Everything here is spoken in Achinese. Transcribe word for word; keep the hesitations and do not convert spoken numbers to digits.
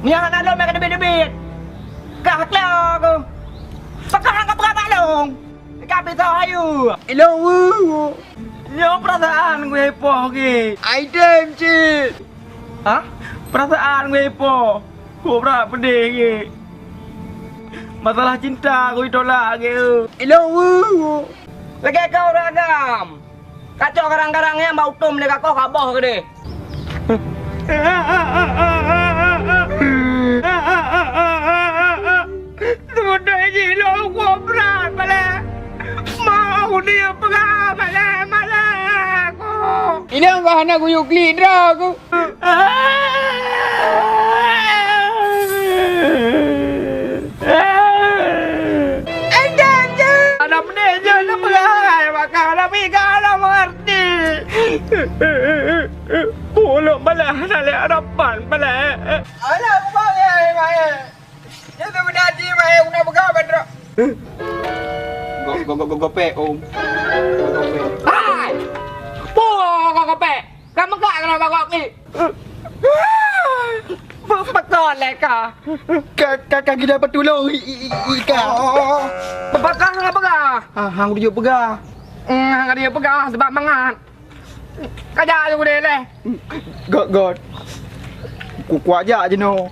Nyan hana lôn mé ka teubiet-teubiet. Kah klo ku. Pakon hana peugah bak lôn. Ka pisau hayu. Ilôn wu. Nyoe peurasaan gue poh ge. Ai dem cit. Hah? Peurasaan gue poh. Kok brat peudeh ge. Masalah cinta ku ditolak ge. Ilôn wu. Lagèe kau ureueng agam. Kacok garang-garang nyan bak utom lé kakoh kaboh keudeh. Seudeh jih lôn kuok brat balek. Mau dia peugah balek-balek aku. Inong kah hana kuyue klik droe ku. Ada menit je na peugah, maka ada piga ada mengerti. Ulôn balek hana lé harapan balek. Alah, bang, ya, ya, ya. Dia tu benar ji, bang, ya, guna peugah, bang, trok. Go, go, go, go, gopek, Om. Go, gopek. Hai! Puh, go, go, gopek. Ka meukat keunoe bak gob nyoe. Be-, beutôi lé ka. Ka, ka, ka geuda peutulông i, i, i, i ka. Oh, pakon hana peugah? Ah, hang tujoh peugah. Hmm, hana tujoh peugah sebab mangat. Ka jak laju udeh lé. Göt, göt. Ku, kuajak jinoe.